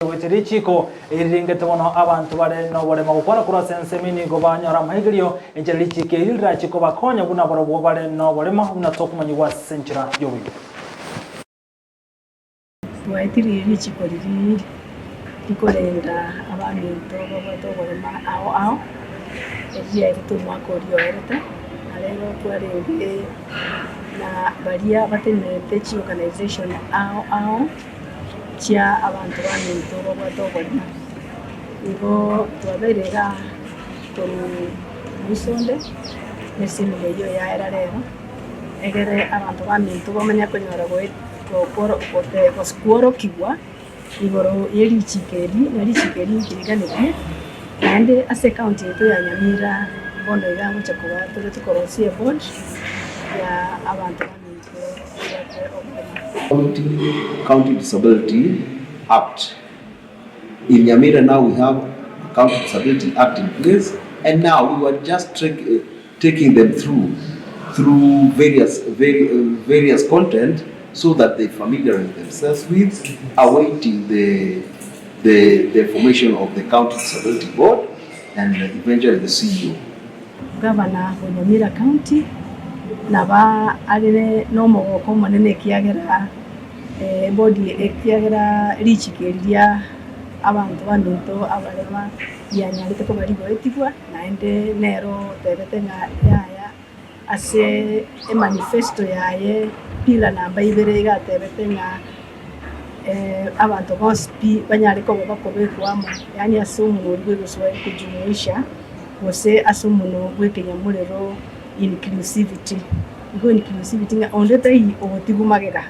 goetia richiiko eri rirengete bono abanto bare noborema gokwana korwa ase ensemo nigo banyora amaigerio, enchera richiiko eri rirache kobakonya buna barobwo bare noborema buna tokomanyigwa ase enchera y'oboyuda. Twaetirie richiko riria rikorenda abaminto babwate oborema ao ao, erio riaetete omwaka oria oerete, na rero twarenge na baria batenerete chiorganisation ao ao chia abanto baminto babwate oborema. Igo twabeire igaa korwa moisonde, na esemina eyio yaera rero, egere abanto baminto bamanye konyora goe. Kworokigwa igoro ye richiiko eri, na richiiko eri nkiriganetie, naende ase ecounty yaito ya Nyamira bono iga ngocha koba tore tokorosia eboard ya abanto baminto babwate oborema. County Disability Act. In Nyamira now we have a County Disability Act in place and now we were just taking them through through various various content so that they familiarize themselves with awaiting the the the formation of the county disability board and eventually the CEO. Gavana o Nyamira County naba are nomogoko omonene ekiagera ebodi ekiagera richiko eri ria abanto baminto abarema rianyarete koba rigoetigwa. Naende nere otebete ng'a yaya ase emanifesto yaye pillar namba ibere iga atebete ng'a abanto bonsi pi banyare koba bakobekwa amo, yaani ase omonwa oria bw'egeswahili kujumuisha, gose ase omonwa bw'ekenyamorero inclusivity. Igo inclusivity ng'a onde taiyo ogotigwa magega.